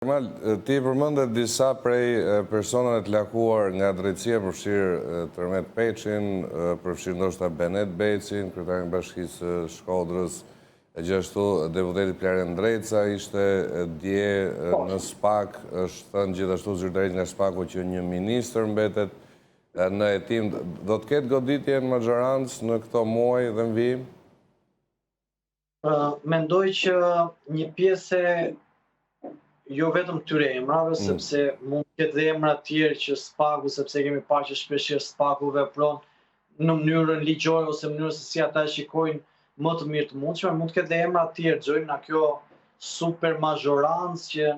Ermal, ti përmende disa prej personave të lakuar nga drejtësia, përfshirë Tërmet Peçin, përfshirë ndoshta Benet Becin, kryetarin e Bashkisë së Shkodrës, e gjithashtu deputeti Plarent Ndreca ishte dje po. në SPAK, është thënë gjithashtu zyrtarisht nga SPAK-u që një ministër mbetet në hetim. Do të ketë goditje në maxhorancë në këto muaj dhe në vijim? Mendoj që një pjesë jo vetëm këtyre emrave, mm. sepse mund të ketë dhe emra të tjerë që SPAK-u, sepse kemi parë që shpeshherë SPAK-u vepron në mënyrën ligjore ose mënyrën se si ata e shikojnë më të mirë të mundshme, mund të ketë dhe emra të tjerë, Xhoi nga kjo super mazhorancë që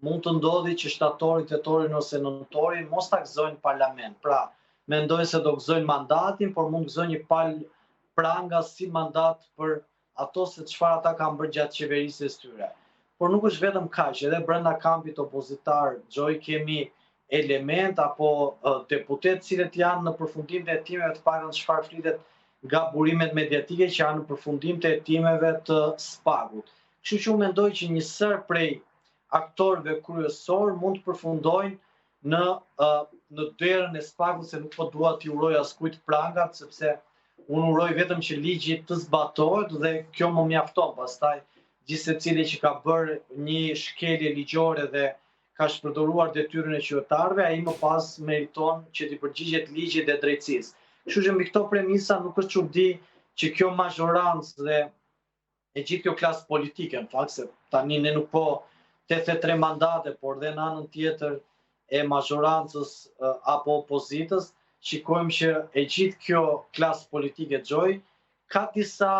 mund të ndodhi që shtatorin, tetorin ose nëntorin mos ta gëzojnë parlament. Pra, mendoj se do gëzojnë mandatin, por mund të gëzojnë një palë pranga si mandat për ato se çfarë ata kanë bërë gjatë qeverisjes tyre. Por nuk është vetëm kaq, edhe brenda kampit opozitar, Xhoi kemi element apo deputetë të cilët janë në përfundim të hetimeve të paktën çfarë flitet nga burimet mediatike që janë në përfundim të hetimeve të SPAK-ut. Kështu që unë mendoj që një sërë prej aktorëve kryesorë mund të përfundojnë në në derën e SPAK-ut se nuk po dua t'i uroj askujt prangat sepse unë uroj vetëm që ligji të zbatohet dhe kjo më mjafton. Pastaj gjithsecili që ka bërë një shkelje ligjore dhe ka shpërdoruar detyrën e qytetarëve, ai më pas meriton që t'i përgjigjet ligjit dhe drejtësisë. Kështu që mbi këto premisa nuk është çudi që kjo mazhorancë dhe e gjithë kjo klasë politike, në fakt se tani ne nuk po 83 mandate, por dhe në anën tjetër e mazhorancës apo opozitës, shikojmë që e gjithë kjo klasë politike Xhoi ka disa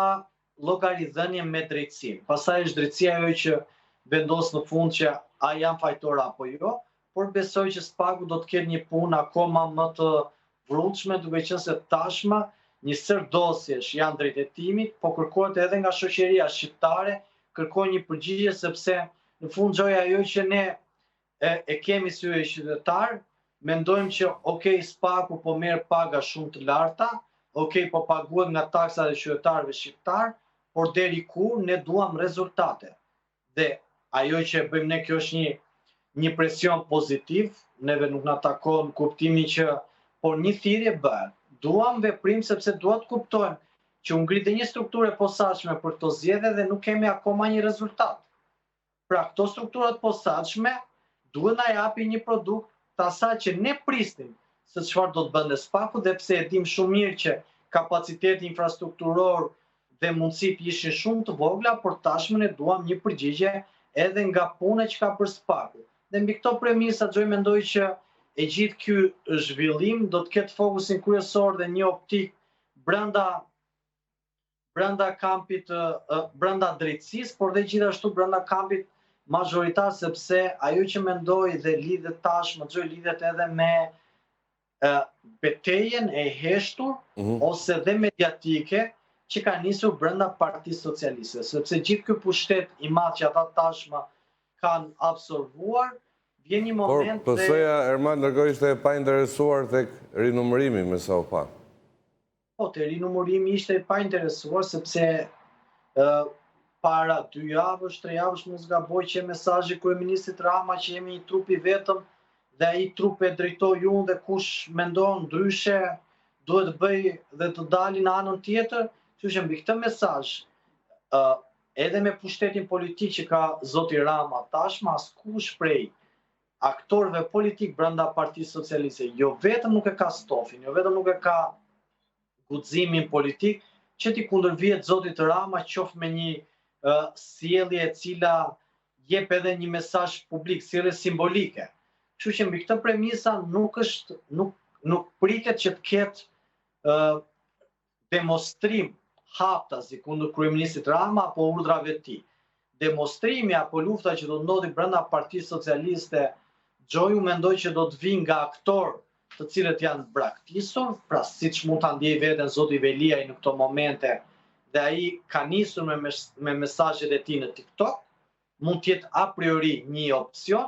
llogaridhënie me drejtësinë. Pastaj është drejtësia ajo që vendos në fund që a janë fajtorë apo jo, por besoj që SPAK-u do të ketë një punë akoma më të vrullshme, duke qenë se tashmë një sërë dosjesh janë drejt hetimit, po kërkohet edhe nga shoqëria shqiptare, kërkojnë një përgjigje sepse në fund Xhoi ajo që ne e, e kemi si qytetarë, mendojmë që ok, SPAK-u po merr paga shumë të larta, ok, po paguhet nga taksat e qytetarëve shqiptarë, por deri kur ne duam rezultate. Dhe ajo që e bëjmë ne kjo është një një presion pozitiv, neve nuk na takon kuptimi që por një thirrje bëhet. Duam veprim sepse dua të kuptojmë që u ngrit dhe një strukturë e posaçme për këto zgjedhje dhe nuk kemi akoma një rezultat. Pra këto struktura të posaçme duhet na japin një produkt të asaj që ne prisnim se çfarë do të bënte SPAK-u dhe pse e dim shumë mirë që kapaciteti infrastrukturor dhe mundësitë ishin shumë të vogla, por tashmë ne duam një përgjigje edhe nga puna që ka bërë SPAK-u. Dhe mbi këto premisa Xhoi mendoj që e gjithë ky zhvillim do të ketë fokusin kryesor dhe një optikë brenda brenda kampit brenda drejtësisë, por dhe gjithashtu brenda kampit mazhoritar sepse ajo që mendoj dhe lidhet tashmë Xhoi lidhet edhe me betejën e heshtur mm -hmm. ose dhe mediatike që ka nisur brenda Partisë Socialiste, sepse gjithë ky pushtet i madh që ata tashmë kanë absorbuar, vjen një moment Por, PS-ja, Ermal, ndërkohë ishte e painteresuar tek rinumërimi, me sa u pa. Po, te rinumërimi ishte e painteresuar, sepse ë para dy javësh, tre javësh, mos gaboj që mesazhi i kryeministrit Rama që jemi një trup i vetëm dhe ai trup e drejtoj unë dhe kush mendon ndryshe duhet të bëjë dhe të dali në anën tjetër, kështu që mbi këtë mesazh ë edhe me pushtetin politik që ka zoti Rama tashmë askush prej aktorëve politikë brenda Partisë Socialiste, jo vetëm nuk e ka stofin, jo vetëm nuk e ka guximin politik që t'i kundërvihet zotit Rama qoftë me një uh, sjellje e cila jep edhe një mesazh publik, sjellje simbolike. Kështu që mbi këtë premisa nuk është nuk nuk pritet që të ketë uh, demonstrim haptazi kundër kryeministrit Rama apo urdhrave të tij. Demonstrimi apo lufta që do të ndodhi brenda Partisë Socialiste, Xhoi unë mendoj që do të vijë nga aktorë të cilët janë braktisur, pra siç mund ta ndjejë veten zoti Veliaj në këto momente dhe ai ka nisur me me mesazhet e tij në TikTok, mund të jetë a priori një opsion.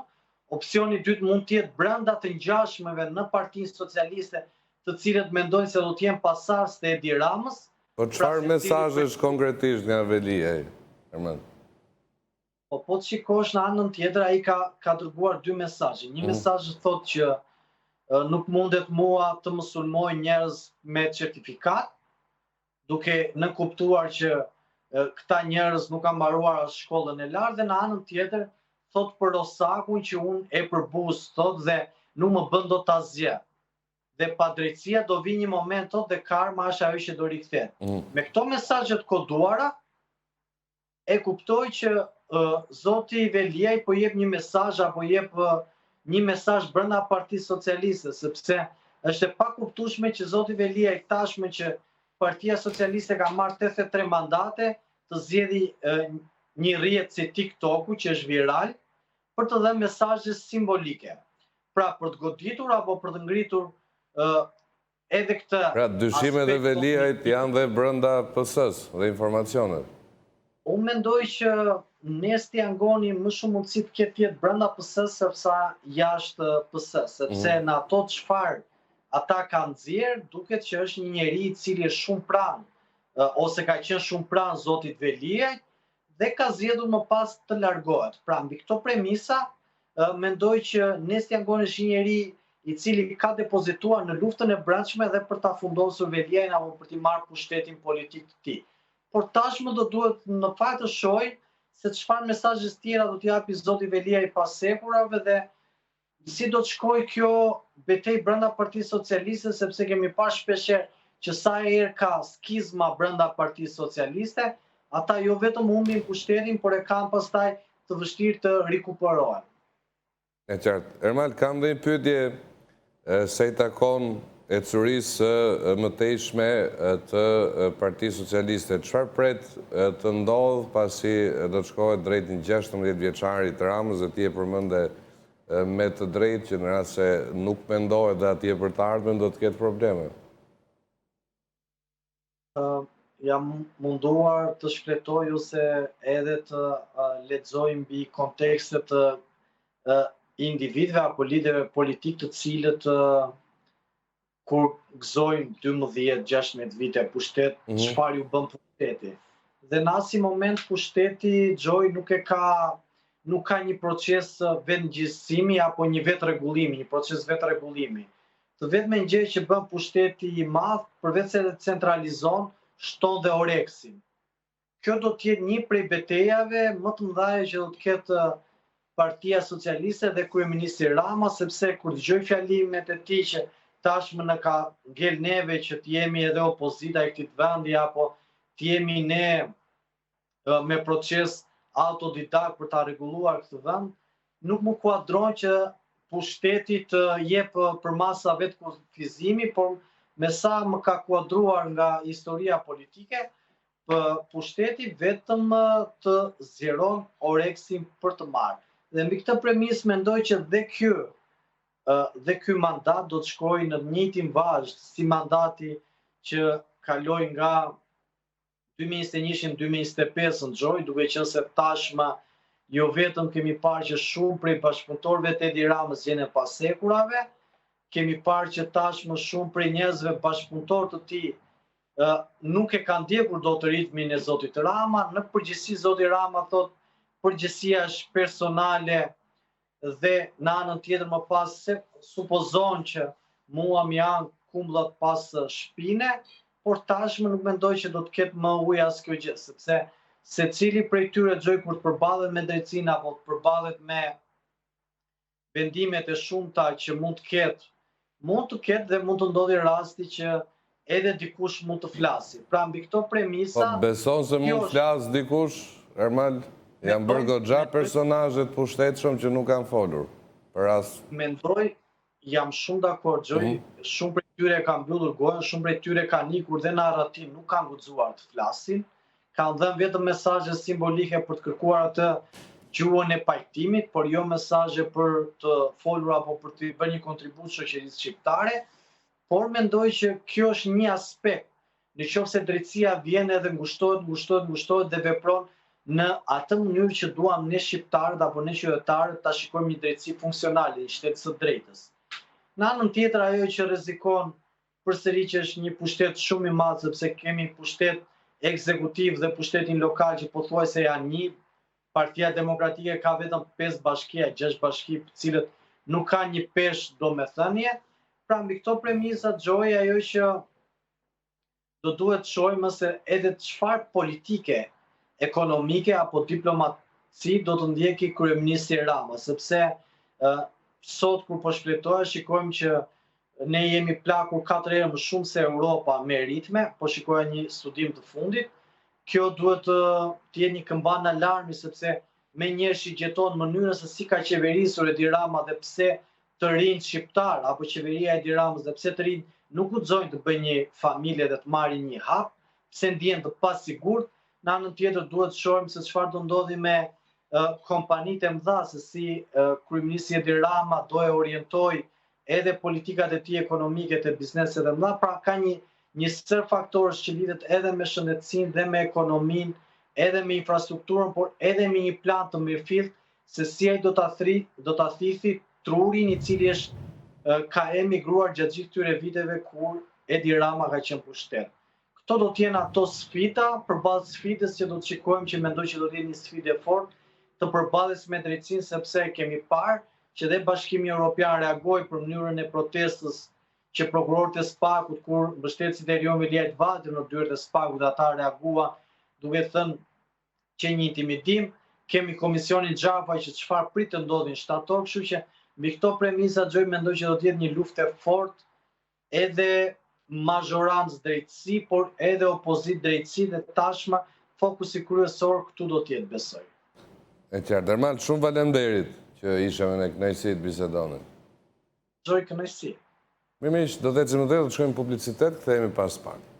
Opsioni i dytë mund të jetë brenda të ngjashmëve në Partinë Socialiste, të cilët mendojnë se do të jenë pasardhës të Edi Ramës. Po pra çfarë mesazhesh konkretisht nga Veliaj, Ermal? Po po të shikosh në anën tjetër ai ka ka dërguar dy mesazhe. Një mm. mesazh thotë që nuk mundet mua të më sulmojnë njerëz me certifikatë, duke nënkuptuar që këta njerëz nuk kanë mbaruar as shkollën e lartë dhe në anën tjetër thotë për Rosakun që unë e përbuz thotë dhe nuk më bën dot asgjë. Dhe padrejtësia do vijë një moment thotë dhe karma është ajo që do rikthehet. Mm. Me këto mesazhe të koduara e kuptoj që uh, zoti Veliaj po jep një mesazh apo jep uh, një mesazh brenda Partisë Socialiste, sepse është e pakuptueshme që zoti Veliaj tashmë që Partia Socialiste ka marrë 83 mandate, të zgjedhi uh, një rrjet si TikToku që është viral për të dhënë mesazhe simbolike. Pra për të goditur apo për të ngritur uh, edhe këtë Pra, dyshimet e Veliajt janë dhe brenda PS-së dhe informacionet. Unë mendoj që Nesti Angoni më shumë mundësi të ketë jetë brenda PS-së sesa jashtë PS-së, sepse mm. në ato çfarë ata kanë nxjerrë, duket që është një njeri i cili është shumë pranë ose ka qenë shumë pranë zotit Veliajt dhe ka zgjedhur më pas të largohet. Pra, mbi këto premisa, mendoj që Nesti Angoni është një njeri i cili ka depozituar në luftën e brendshme dhe për ta fundosur Veliajn apo për t'i marrë pushtetin politik të tij. Por tashmë do duhet në fakt të shohim se çfarë mesazhe të tjera do t'i japi zoti Veliaj pas hekurave dhe si do të shkojë kjo betejë brenda Partisë Socialiste, sepse kemi parë shpeshherë që sa herë ka skizma brenda Partisë Socialiste, ata jo vetëm humbin pushtetin, por e kanë pastaj të vështirë të rikuperohen. E qartë. Ermal, kam dhe një pyetje sa i takon ecurisë së mëtejshme të Partisë Socialiste. Çfarë pret të ndodhë pasi do të shkohet drejt një 16 vjeçarit të Ramës dhe ti e përmende me të drejtë që në rast se nuk mendohet dhe atje për të ardhmen do të ketë probleme. Jam munduar të shfletoj ose edhe të lexoj mbi kontekste të individëve apo liderëve politikë të cilët kur gëzojnë 12, 16 vite pushtet, mm -hmm. çfarë ju bën pushteti. Dhe në asnjë moment pushteti Xhoi nuk e ka nuk ka një proces vetëngjysimi apo një vetërregullimi, një proces vetërregullimi. Të vetmen gjë që bën pushteti i madh, përveç se centralizon, shton dhe oreksin. Kjo do të jetë një prej betejave më të mëdha që do të ketë Partia Socialiste dhe kryeministri Rama, sepse kur dëgjoj fjalimet e tij që tashmë na ka ngel neve që të jemi edhe opozita e këtij vendi apo të jemi ne me proces autodidakt për ta rregulluar këtë vend, nuk më kuadron që pushteti të jep përmasa vetëkufizimi, por me sa më ka kuadruar nga historia politike, pushteti vetëm të zgjeron oreksin për të marrë. Dhe mbi këtë premisë mendoj që dhe ky dhe ky mandat do të shkojë në të njëjtin vazhd si mandati që kaloi nga 2021 2025 në Xhoi, duke qenë se tashmë jo vetëm kemi parë që shumë prej bashkëpunëtorëve të Edi Ramës gjenden pas hekurave, kemi parë që tashmë shumë prej njerëzve bashkëpunëtorë të tij nuk e kanë ndjekur dot ritmin e zotit Rama, në përgjithësi zoti Rama thotë përgjegjësia është personale dhe në anën tjetër më pas se supozon që mua më janë kumbllat pas shpine, por tashmë nuk mendoj që do të ketë më ujë as kjo gjë, sepse secili prej tyre Xhoi kur të përballet me drejtësinë apo të përballet me vendimet e shumta që mund të ketë, mund të ketë dhe mund të ndodhi rasti që edhe dikush mund të flasi. Pra mbi këto premisa... Po beson se mund të flasë dikush, Ermal? Janë bërë goxha personazhe të pushtetshëm që nuk kanë folur. Për as... Mendoj, jam shumë dakord, Xhoi, mm. shumë prej tyre kanë mbyllur gojën, shumë prej tyre kanë ikur dhe në arrati nuk kanë guxuar të flasin, kanë dhënë vetëm mesazhe simbolike për të kërkuar atë gjuhën e pajtimit, por jo mesazhe për të folur apo për të bërë një kontribut shoqërisë shqiptare, por mendoj që kjo është një aspekt. Në qoftë se drejtësia vjen edhe ngushtohet, ngushtohet, ngushtohet dhe vepron në atë mënyrë që duam ne shqiptarët apo ne qytetarët ta shikojmë një drejtësi funksionale, një shtet së drejtës. Në anën tjetër ajo që rrezikon përsëri që është një pushtet shumë i madh sepse kemi pushtet ekzekutiv dhe pushtetin lokal që pothuajse janë një. Partia Demokratike ka vetëm 5 bashki a 6 bashki, të cilët nuk kanë një peshë domethënie. Pra mbi këto premisa Xhoi ajo që do duhet të shohim se edhe çfarë politike ekonomike apo diplomaci do të ndjeki kryeministri Rama, sepse sot kur po shfletoja shikojmë që ne jemi plakur 4 herë më shumë se Europa me ritme, po shikoja një studim të fundit, kjo duhet të jetë një këmbanë alarmi sepse menjëherë shigjeton mënyrën se si ka qeverisur Edi Rama dhe pse të rinjtë shqiptarë apo qeveria e Edi Ramës dhe pse të rinjtë nuk guxojnë të bëjnë një familje dhe të marrin një hap, pse ndihen të pasigurt, në anën tjetër duhet të shohim se çfarë do ndodhi me kompanitë e mëdha, se si kryeministri Edi Rama do e orientojë edhe politikat e tij ekonomike te bizneset e mëdha, pra ka një një sërë faktorësh që lidhet edhe me shëndetësinë dhe me ekonominë, edhe me infrastrukturën, por edhe me një plan të mirëfilltë se si ai do ta thri, do ta thithi trurin i cili është ka emigruar gjatë gjithë këtyre viteve kur Edi Rama ka qenë pushtet. Këto do të jenë ato sfida, përballë sfidës që do të shikojmë që mendoj që do të jetë një sfidë e fortë të përballjes me drejtësinë sepse kemi parë që dhe Bashkimi Evropian reagoi për mënyrën e protestës që prokurorët e SPAK-ut kur mbështetësit e Erion Veliajt vajtën në dyert e SPAK-ut dhe ata reaguan duke thënë që një intimidim, kemi komisionin Xhafaj që çfarë prit të ndodhi në shtator, kështu që mbi këto premisa Xhoi mendoj që do të jetë një luftë e fortë edhe mazhorancë drejtësi, por edhe opozitë drejtësi dhe tashmë fokusi kryesor këtu do të jetë besoj. E qartë. Ermal, shumë faleminderit që ishe me ne, kënaqësi të bisedonim. Xhoi kënaqësi. Mirë miq, do të ecim më tej, do të shkojmë në publicitet, kthehemi pas pak.